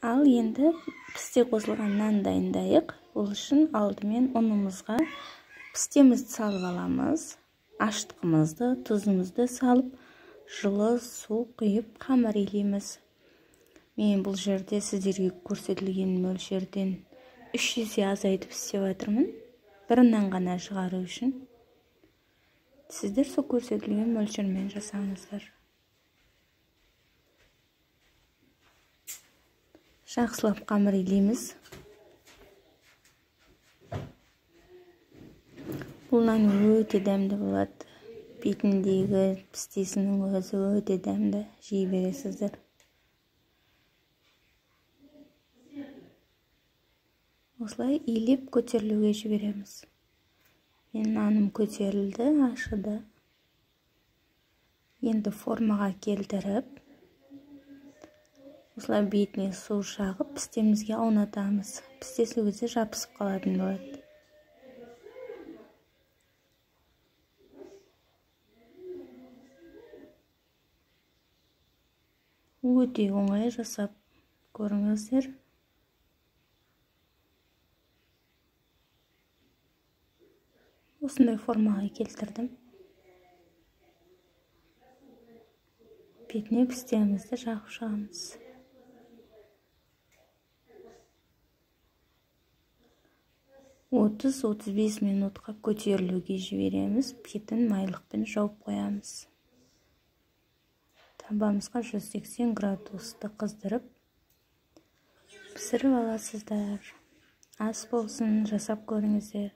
Ал енді пісте қосылған нан дайындайық. Ол үшін алдымен ұнымызға пістемізді салып аламыз. Ашытқымызды, тұзымызды салып, жылы су құйып қамыр илейміз. Мен бұл жерде сіздерге көрсетілген мөлшерден 3 есе азайтып істеп жатырмын. Бір нан ғана шығару үшін. Сіздер сол көрсетілген мөлшермен жасаңыздар. Жақсылап қамыр илейміз. Бұл нан өте дәмді болады. Бетіндегі пістесінің өзі өте дәмді, жей бересіздер. Осылай илеп көтерілуге жібереміз. Менің наным көтерілді, ашыды. Енді формаға келтіріп, осылай бетіне су жағып, пістемізге аунатамыз. Пістесі өзі жабысып қалатын болады. Өте оңай жасап көріңіздер. Осындай формаға келтірдім. Бетіне пістемізді жағып шығамыз. 30-35 минутқа көтерілуге жібереміз. Бетін майлықпен жауып қоямыз. Табамызға 180 градусты қыздырып пісіріп аласыздар. Ас болсын, жасап көріңіздер.